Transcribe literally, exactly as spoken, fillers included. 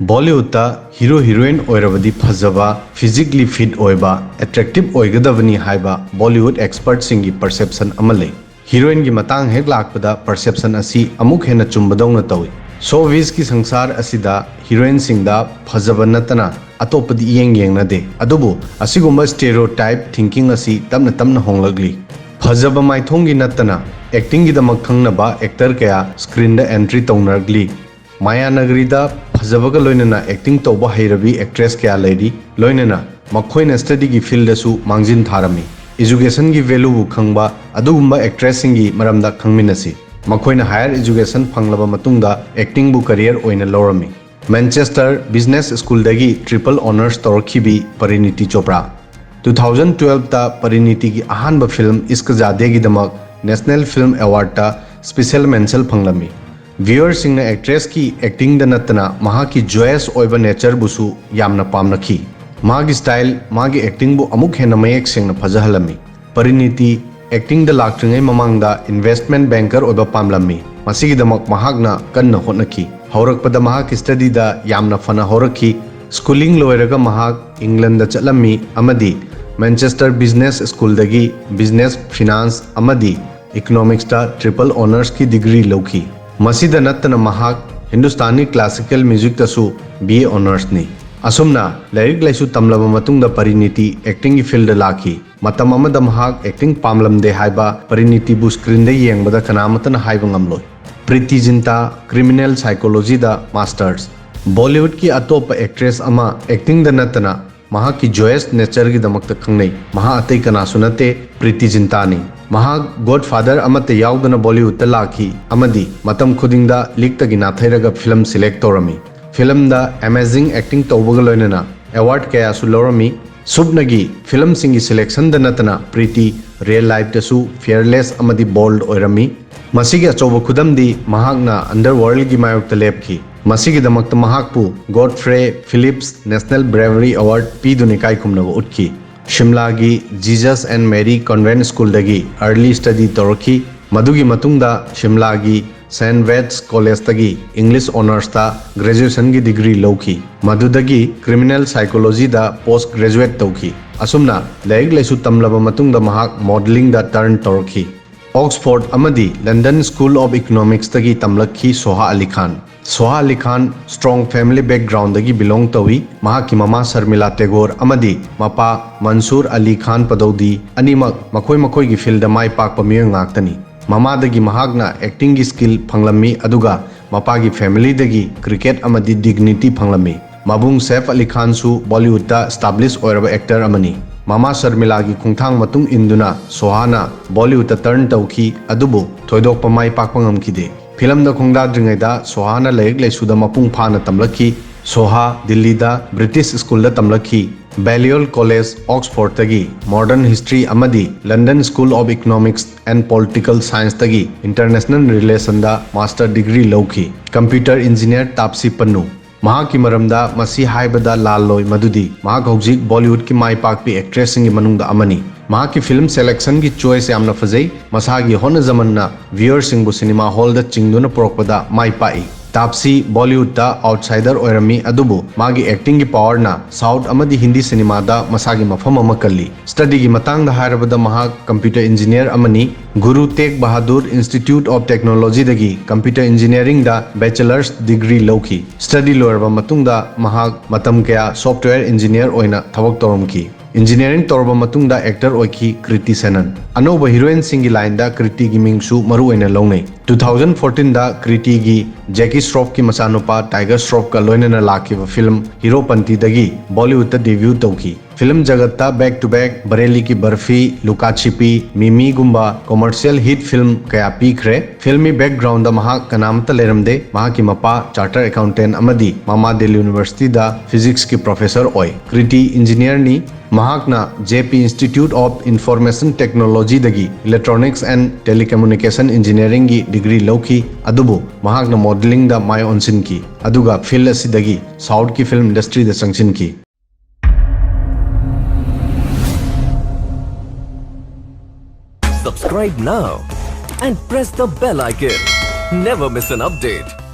ꯕꯣꯂꯤꯋꯨꯗꯇ hero heroine ꯑꯣꯏꯔꯕꯗꯤ ꯐꯖꯕ, ꯐꯤꯖꯤꯀꯂꯤ fit ꯑꯣꯏꯕ, ꯑꯦꯇ꯭ꯔꯦꯛꯇꯤꯚ ꯑꯣꯏꯒꯗꯕꯅꯤ ꯍꯥꯏꯕ ꯕꯣꯂꯤꯋꯨꯗ ꯑꯦꯛꯁꯄꯔꯠꯁꯤꯡꯒꯤ ꯄꯔꯁꯦꯞꯁꯟ ꯑꯃ ꯂꯩ꯫ ꯍꯤꯔꯣꯏꯟꯒꯤ ꯃꯇꯥꯡ ꯍꯦꯛ ꯂꯥꯛꯄꯗ ꯄꯔꯁꯦꯞꯁꯟ ꯑꯁꯤ ꯑꯃꯨꯛ ꯍꯦꯟꯅ ꯆꯨꯝꯕꯗꯧꯅ ꯇꯧꯏ꯫ ꯁꯣ ꯕꯤꯖꯀꯤ ꯁꯪꯁꯥꯔ ꯑꯁꯤꯗ ꯍꯤꯔꯣꯏꯟꯁꯤꯡꯗ ꯐꯖꯕ ꯅꯠꯇꯅ ꯑꯇꯣꯞꯄꯗꯤ ꯏꯌꯦꯡ ꯌꯦꯡꯅꯗꯦ꯫ ꯑꯗꯨꯕꯨ ꯑꯁꯤꯒꯨꯝꯕ ꯁ꯭ꯇꯦꯔꯤꯑꯣꯇꯥꯏꯞ ꯊꯤꯡꯀꯤꯡ ꯑꯁꯤ ꯇꯞꯅ ꯇꯞꯅ ꯍꯣꯡꯂꯛꯂꯤ꯫ ꯐꯖꯕ ꯃꯥꯏꯊꯣꯡꯒꯤ ꯅꯠꯇꯅ ꯑꯦꯛꯇꯤꯡꯒꯤꯗꯃꯛ ꯈꯪꯅꯕ ꯑꯦꯛꯇꯔ ꯀꯌꯥ ꯁ꯭ꯀ꯭ꯔꯤꯟꯗ ꯑꯦꯟꯇ꯭ꯔꯤ ꯇꯧꯅꯔꯛꯂꯤ꯫ ꯃꯥꯌꯥꯅꯒꯔꯤꯗ ꯐꯖꯕꯒ ꯂꯣꯏꯅꯅ ꯑꯦꯛꯇꯤꯡ ꯇꯧꯕ ꯍꯩꯔꯕꯤ ꯑꯦꯛꯇ꯭ꯔꯦꯁ ꯀꯌꯥ ꯂꯩꯔꯤ, ꯂꯣꯏꯅꯅ ꯃꯈꯣꯏꯅ ꯁ꯭ꯇꯗꯤꯒꯤ ꯐꯤꯜꯗꯁꯨ ꯃꯥꯡꯖꯤꯟ ꯊꯥꯔꯝꯃꯤ꯫ ꯑꯦꯖꯨꯀꯦꯁꯟꯒꯤ ꯚꯦꯂꯨꯕꯨ ꯈꯪꯕ ꯑꯗꯨꯒꯨꯝꯕ ꯑꯦꯛꯇ꯭ꯔꯦꯁꯁꯤꯡꯒꯤ ꯃꯔꯝꯗ ꯈꯪꯃꯤꯟꯅꯁꯤ꯫ ꯃꯈꯣꯏꯅ ꯍꯥꯌꯔ ꯑꯦꯖꯨꯀꯦꯁꯟ ꯐꯪꯂꯕ ꯃꯇꯨꯡꯗ ꯑꯦꯛꯇꯤꯡꯕꯨ ꯀꯔꯤꯌꯔ ꯑꯣꯏꯅ ꯂꯧꯔꯝꯃꯤ꯫ ꯃꯦꯟꯆꯦꯁꯇꯔ ꯕꯤꯖꯅꯦꯁ ꯁ꯭ꯀꯨꯜꯗꯒꯤ ꯇ꯭ꯔꯤꯄꯜ ꯑꯣꯅꯔꯁ ꯇꯧꯔꯛꯈꯤꯕꯤ ꯄꯔꯤꯅꯤꯇꯤ ꯆꯣꯄ꯭ꯔꯥ꯫ ꯇꯨ ꯊꯥꯎꯖꯟ ꯇꯨꯋꯦꯜꯞꯇ ꯄꯔꯤꯅꯤꯇꯤꯒꯤ ꯑꯍꯥꯟꯕ ꯐꯤꯜꯝ ꯏꯁꯀ ꯖꯥꯗꯦꯒꯤꯗꯃꯛ ꯅꯦꯁꯅꯦꯜ ꯐꯤꯜꯝ ꯑꯦꯋꯥꯔꯗꯇ ꯁ꯭ꯄꯤꯁꯦꯜ ꯃꯦꯟꯁꯟ ꯐꯪꯂꯝꯃꯤ꯫ ꯚ꯭ꯌꯨꯋꯔꯁꯤꯡꯅ ꯑꯦꯛꯇ꯭ꯔꯦꯁꯀꯤ ꯑꯦꯛꯇꯤꯡꯗ ꯅꯠꯇꯅ ꯃꯍꯥꯛꯀꯤ ꯖꯣꯌꯁ ꯑꯣꯏꯕ ꯅꯦꯆꯔꯕꯨꯁꯨ ꯌꯥꯝꯅ ꯄꯥꯝꯅꯈꯤ꯫ ꯃꯥꯒꯤ ꯁ꯭ꯇꯥꯏꯜ, ꯃꯥꯒꯤ ꯑꯦꯛꯇꯤꯡꯕꯨ ꯑꯃꯨꯛ ꯍꯦꯟꯅ ꯃꯌꯦꯛ ꯁꯦꯡꯅ ꯐꯖꯍꯜꯂꯝꯃꯤ꯫ ꯄꯔꯤꯅꯤꯇꯤ ꯑꯦꯛꯇꯤꯡꯗ ꯂꯥꯛꯇ꯭ꯔꯤꯉꯩ ꯃꯃꯥꯡꯗ ꯏꯟꯚꯦꯁ꯭ꯠꯃꯦꯟꯠ ꯕꯦꯡꯀꯔ ꯑꯣꯏꯕ ꯄꯥꯝꯂꯝꯃꯤ꯫ ꯃꯁꯤꯒꯤꯗꯃꯛ ꯃꯍꯥꯛꯅ ꯀꯟꯅ ꯍꯣꯠꯅꯈꯤ꯫ ꯍꯧꯔꯛꯄꯗ ꯃꯍꯥꯛꯀꯤ ꯁ꯭ꯇꯗꯤꯗ ꯌꯥꯝꯅ ꯐꯅ ꯍꯧꯔꯛꯈꯤ꯫ ꯁ꯭ꯀꯨꯂꯤꯡ ꯂꯣꯏꯔꯒ ꯃꯍꯥꯛ ꯏꯪꯂꯟꯗ ꯆꯠꯂꯝꯃꯤ ꯑꯃꯗꯤ ꯃꯦꯟꯆꯦꯁꯇꯔ ꯕꯤꯖꯅꯦꯁ ꯁ꯭ꯀꯨꯜꯗꯒꯤ ꯕꯤꯖꯅꯦꯁ, ꯐꯤꯅꯥꯟꯁ ꯑꯃꯗꯤ ꯏꯀꯣꯅꯣꯃꯤꯛꯁꯇ ꯇ꯭ꯔꯤꯄꯜ ꯑꯣꯅꯔꯁꯀꯤ ꯗꯤꯒ꯭ꯔꯤ ꯂꯧꯈꯤ꯫ ꯃꯁꯤꯗ ꯅꯠꯇꯅ ꯃꯍꯥꯛ ꯍꯤꯟꯗꯨꯁꯇꯥꯅꯤ ꯀ꯭ꯂꯥꯁꯤꯀꯦꯜ ꯃ꯭ꯌꯨꯖꯤꯛꯇꯁꯨ ꯕꯤ ꯑꯦ ꯑꯣꯅꯔꯁꯅꯤ꯫ ꯑꯁꯨꯝꯅ ꯂꯥꯏꯔꯤꯛ ꯂꯥꯏꯁꯨ ꯇꯝꯂꯕ ꯃꯇꯨꯡꯗ ꯄꯔꯤꯅꯤꯇꯤ ꯑꯦꯛꯇꯤꯡꯒꯤ ꯐꯤꯜꯗ ꯂꯥꯛꯈꯤ꯫ ꯃꯇꯝ ꯑꯃꯗ ꯃꯍꯥꯛ ꯑꯦꯛꯇꯤꯡ ꯄꯥꯝꯂꯝꯗꯦ ꯍꯥꯏꯕ ꯄꯔꯤꯅꯤꯇꯤꯕꯨ ꯁ꯭ꯀ꯭ꯔꯤꯟꯗ ꯌꯦꯡꯕꯗ ꯀꯅꯥꯃꯠꯇꯅ ꯍꯥꯏꯕ ꯉꯝꯂꯣꯏ꯫ ꯄ꯭ꯔꯤꯇꯤ ꯖꯤꯟꯇꯥ, ꯀ꯭ꯔꯤꯃꯤꯅꯦꯜ ꯁꯥꯏꯀꯣꯂꯣꯖꯤꯗ ꯃꯥꯁꯇꯔꯁ꯫ ꯕꯣꯂꯤꯋꯨꯗꯀꯤ ꯑꯇꯣꯞꯄ ꯑꯦꯛꯇ꯭ꯔꯦꯁ ꯑꯃ ꯑꯦꯛꯇꯤꯡꯗ ꯅꯠꯇꯅ ꯃꯍꯥꯛꯀꯤ ꯖꯣꯌꯁ ꯅꯦꯆꯔꯒꯤꯗꯃꯛꯇ ꯈꯪꯅꯩ꯫ ꯃꯍꯥꯛ ꯑꯇꯩ ꯀꯅꯥꯁꯨ ꯅꯠꯇꯦ, ꯄ꯭ꯔꯤꯇꯤ ꯖꯤꯟꯇꯥꯅꯤ꯫ ꯃꯍꯥꯛ ꯒꯣꯗꯐꯥꯗꯔ ꯑꯃꯠꯇ ꯌꯥꯎꯗꯅ ꯕꯣꯂꯤꯋꯨꯗꯇ ꯂꯥꯛꯈꯤ ꯑꯃꯗꯤ ꯃꯇꯝ ꯈꯨꯗꯤꯡꯗ ꯂꯤꯛꯇꯒꯤ ꯅꯥꯊꯩꯔꯒ ꯐꯤꯂꯝ ꯁꯤꯂꯦꯛ ꯇꯧꯔꯝꯃꯤ꯫ ꯐꯤꯂꯝꯗ ꯑꯦꯃꯦꯖꯤꯡ ꯑꯦꯛꯇꯤꯡ ꯇꯧꯕꯒ ꯂꯣꯏꯅꯅ ꯑꯦꯋꯥꯔꯗ ꯀꯌꯥꯁꯨ ꯂꯧꯔꯝꯃꯤ꯫ ꯁꯨꯞꯅꯒꯤ ꯐꯤꯂꯝꯁꯤꯡꯒꯤ ꯁꯤꯂꯦꯛꯁꯟꯗ ꯅꯠꯇꯅ ꯄ꯭ꯔꯤꯇꯤ ꯔꯤꯌꯦꯜ ꯂꯥꯏꯐꯇꯁꯨ ꯐꯤꯌꯔꯂꯦꯁ ꯑꯃꯗꯤ ꯕꯣꯜꯗ ꯑꯣꯏꯔꯝꯃꯤ꯫ ꯃꯁꯤꯒꯤ ꯑꯆꯧꯕ ꯈꯨꯗꯝꯗꯤ ꯃꯍꯥꯛꯅ ꯑꯟꯗꯔꯋꯥꯔꯜꯗꯒꯤ ꯃꯥꯌꯣꯛꯇ ꯂꯦꯞꯈꯤ꯫ ꯃꯁꯤꯒꯤꯗꯃꯛꯇ ꯃꯍꯥꯛꯄꯨ ꯒꯣꯗꯐ꯭ꯔꯦ ꯐꯤꯂꯤꯞꯁ ꯅꯦꯁꯅꯦꯜ ꯕ꯭ꯔꯦꯚꯔꯤ ꯑꯦꯋꯥꯔꯗ ꯄꯤꯗꯨꯅ ꯏꯀꯥꯏ ꯈꯨꯝꯅꯕ ꯎꯠꯈꯤ꯫ ꯁꯤꯝꯂꯥꯒꯤ ꯖꯤꯖꯁ ꯑꯦꯟ ꯃꯦꯔꯤ ꯀꯟꯚꯦꯟꯠ ꯁ꯭ꯀꯨꯜꯗꯒꯤ ꯑꯥꯔꯂꯤ ꯁ꯭ꯇꯗꯤ ꯇꯧꯔꯛꯈꯤ꯫ ꯃꯗꯨꯒꯤ ꯃꯇꯨꯡꯗ ꯁꯤꯝꯂꯥꯒꯤ Saint Bede's Collegeꯇꯒꯤ English Honoursꯇ graduationꯒꯤ degree ꯂꯧꯈꯤ꯫ ꯃꯗꯨꯗꯒꯤ Criminal Psychologyꯗ post graduate ꯇꯧꯈꯤ꯫ ꯑꯁꯨꯝꯅ ꯂꯥꯏꯔꯤꯛ ꯂꯥꯏꯁꯨ ꯇꯝꯂꯕ ꯃꯇꯨꯡꯗ ꯃꯍꯥꯛ modelingꯗ turn ꯇꯧꯔꯛꯈꯤ꯫ Oxford ꯑꯃꯗꯤ London School of Economicsꯇꯒꯤ ꯇꯝꯂꯛꯈꯤ ꯁꯣꯍꯥ ꯑꯂꯤ ꯈꯥꯟ꯫ ꯁꯣꯍꯥ ꯑꯂꯤ ꯈꯥꯟ strong family backgroundꯗꯒꯤ belong ꯇꯧꯏ꯫ ꯃꯍꯥꯛꯀꯤ ꯃꯃꯥ ꯁꯔꯃꯤꯂꯥ ꯇꯦꯒꯣꯔ ꯑꯃꯗꯤ ꯃꯄꯥ ꯃꯟꯁꯨꯔ ꯑꯂꯤ ꯈꯥꯟ ꯄꯗꯧꯗꯤ ꯑꯅꯤꯃꯛ ꯃꯈꯣꯏ ꯃꯈꯣꯏꯒꯤ fieldꯗ ꯃꯥꯏ ꯄꯥꯛꯄ ꯃꯤꯑꯣꯏ ꯉꯥꯛꯇꯅꯤ꯫ ꯃꯃꯥꯗꯒꯤ ꯃꯍꯥꯛꯅ actingꯒꯤ skill ꯐꯪꯂꯝꯃꯤ, ꯑꯗꯨꯒ ꯃꯄꯥꯒꯤ familyꯗꯒꯤ cricket ꯑꯃꯗꯤ dignity ꯐꯪꯂꯝꯃꯤ꯫ ꯃꯕꯨꯡ ꯁꯦꯐ ꯑꯂꯤ ꯈꯥꯟꯁꯨ Bollywoodꯇ establish ꯑꯣꯏꯔꯕ actor ꯑꯃꯅꯤ꯫ ꯃꯃꯥ ꯁꯔꯃꯤꯂꯥꯒꯤ ꯈꯣꯡꯊꯥꯡ ꯃꯇꯨꯡ ꯏꯟꯗꯨꯅ ꯁꯣꯍꯥꯅ Bollywoodꯇ turn ꯇꯧꯈꯤ, ꯑꯗꯨꯕꯨ ꯊꯣꯏꯗꯣꯛꯄ ꯃꯥꯏ ꯄꯥꯛꯄ ꯉꯝꯈꯤꯗꯦ꯫ ꯐꯤꯂꯝꯗ ꯈꯣꯡꯗꯥꯗ꯭ꯔꯤꯉꯩꯗ ꯁꯣꯍꯥꯅ ꯂꯥꯏꯔꯤꯛ ꯂꯥꯏꯁꯨꯗ ꯃꯄꯨꯡ ꯐꯥꯅ ꯇꯝꯂꯛꯈꯤ꯫ ꯁꯣꯍꯥ ꯗꯤꯜꯂꯤꯗ British Schoolꯗ ꯇꯝꯂꯛꯈꯤ꯫ Balliol College, Oxfordꯇꯒꯤ Modern History ꯑꯃꯗꯤ London School of Economics and Political Scienceꯇꯒꯤ International Relationꯗ master degree ꯂꯧꯈꯤ꯫ Computer engineer ꯇꯥꯞꯁꯤ ꯄꯟꯅꯨ꯫ ꯃꯍꯥꯛꯀꯤ ꯃꯔꯝꯗ ꯃꯁꯤ ꯍꯥꯏꯕꯗ ꯂꯥꯜꯂꯣꯏ ꯃꯗꯨꯗꯤ ꯃꯍꯥꯛ ꯍꯧꯖꯤꯛ Bollywoodꯀꯤ ꯃꯥꯏ ꯄꯥꯛꯄꯤ actressꯁꯤꯡꯒꯤ ꯃꯅꯨꯡꯗ ꯑꯃꯅꯤ꯫ ꯃꯍꯥꯛꯀꯤ film selectionꯒꯤ choice ꯌꯥꯝꯅ ꯐꯖꯩ꯫ ꯃꯁꯥꯒꯤ ꯍꯣꯠꯅꯖꯃꯟꯅ viewerꯁꯤꯡꯕꯨ cinema hallꯗ ꯆꯤꯡꯗꯨꯅ ꯄꯨꯔꯛꯄꯗ ꯃꯥꯏ ꯄꯥꯛꯏ꯫ ꯇꯥꯞꯁꯤ Bollywoodꯇ outsider ꯑꯣꯏꯔꯝꯃꯤ, ꯑꯗꯨꯕꯨ ꯃꯥꯒꯤ actingꯒꯤ powerꯅ South ꯑꯃꯗꯤ Hindi cinemaꯗ ꯃꯁꯥꯒꯤ ꯃꯐꯝ ꯑꯃ ꯀꯜꯂꯤ꯫ Studyꯒꯤ ꯃꯇꯥꯡꯗ ꯍꯥꯏꯔꯕꯗ ꯃꯍꯥꯛ computer engineer ꯑꯃꯅꯤ꯫ Guru Tegh Bahadur Institute of Technologyꯗꯒꯤ computer engineeringꯗ bachelor's degree ꯂꯧꯈꯤ꯫ Study ꯂꯣꯏꯔꯕ ꯃꯇꯨꯡꯗ ꯃꯍꯥꯛ ꯃꯇꯝ ꯀꯌꯥ software engineer ꯑꯣꯏꯅ ꯊꯕꯛ ꯇꯧꯔꯝꯈꯤ꯫ Engineering ꯇꯧꯔꯕ ꯃꯇꯨꯡꯗ actor ꯑꯣꯏꯈꯤ ꯀ꯭ꯔꯤꯇꯤ ꯁꯦꯅꯟ꯫ ꯑꯅꯧꯕ heroineꯁꯤꯡꯒꯤ lineꯗ ꯀ꯭ꯔꯤꯇꯤꯒꯤ ꯃꯤꯡꯁꯨ ꯃꯔꯨ ꯑꯣꯏꯅ ꯂꯧꯅꯩ꯫ Two thousand fourteenꯗ ꯀ꯭ꯔꯤꯇꯤꯒꯤ Jackie Shroffꯀꯤ ꯃꯆꯥꯅꯨꯄꯥ Tiger Shroffꯀ ꯂꯣꯏꯅꯅ ꯂꯥꯛꯈꯤꯕ film Heropantiꯗꯒꯤ Bollywoodꯇ debut ꯇꯧꯈꯤ꯫ Film ꯖꯒꯠꯇ back to back Bareilly Ki Barfi, Luka Chippi, Mimiꯒꯨꯝꯕ commercial hit film ꯀꯌꯥ ꯄꯤꯈ꯭ꯔꯦ꯫ Filmꯒꯤ backgroundꯗ ꯃꯍꯥꯛ ꯀꯅꯥꯃꯠꯇ ꯂꯩꯔꯝꯗꯦ꯫ ꯃꯍꯥꯛꯀꯤ ꯃꯄꯥ chartered accountant ꯑꯃꯗꯤ ꯃꯃꯥ Delhi Universityꯗ physicsꯀꯤ professor ꯑꯣꯏ꯫ ꯀ꯭ꯔꯤꯇꯤ engineerꯅꯤ꯫ ꯃꯍꯥꯛꯅ J P Institute of Information Technologyꯗꯒꯤ Electronics and Telecommunication Engineeringꯒꯤ degree ꯂꯧꯈꯤ, ꯑꯗꯨꯕꯨ ꯃꯍꯥꯛꯅ modelingꯗ ꯃꯥꯏ ꯑꯣꯟꯁꯤꯟꯈꯤ, ꯑꯗꯨꯒ field ꯑꯁꯤꯗꯒꯤ Southꯀꯤ film industryꯗ ꯆꯪꯁꯤꯟꯈꯤ꯫ Subscribe now and press the bell icon. Never miss an update.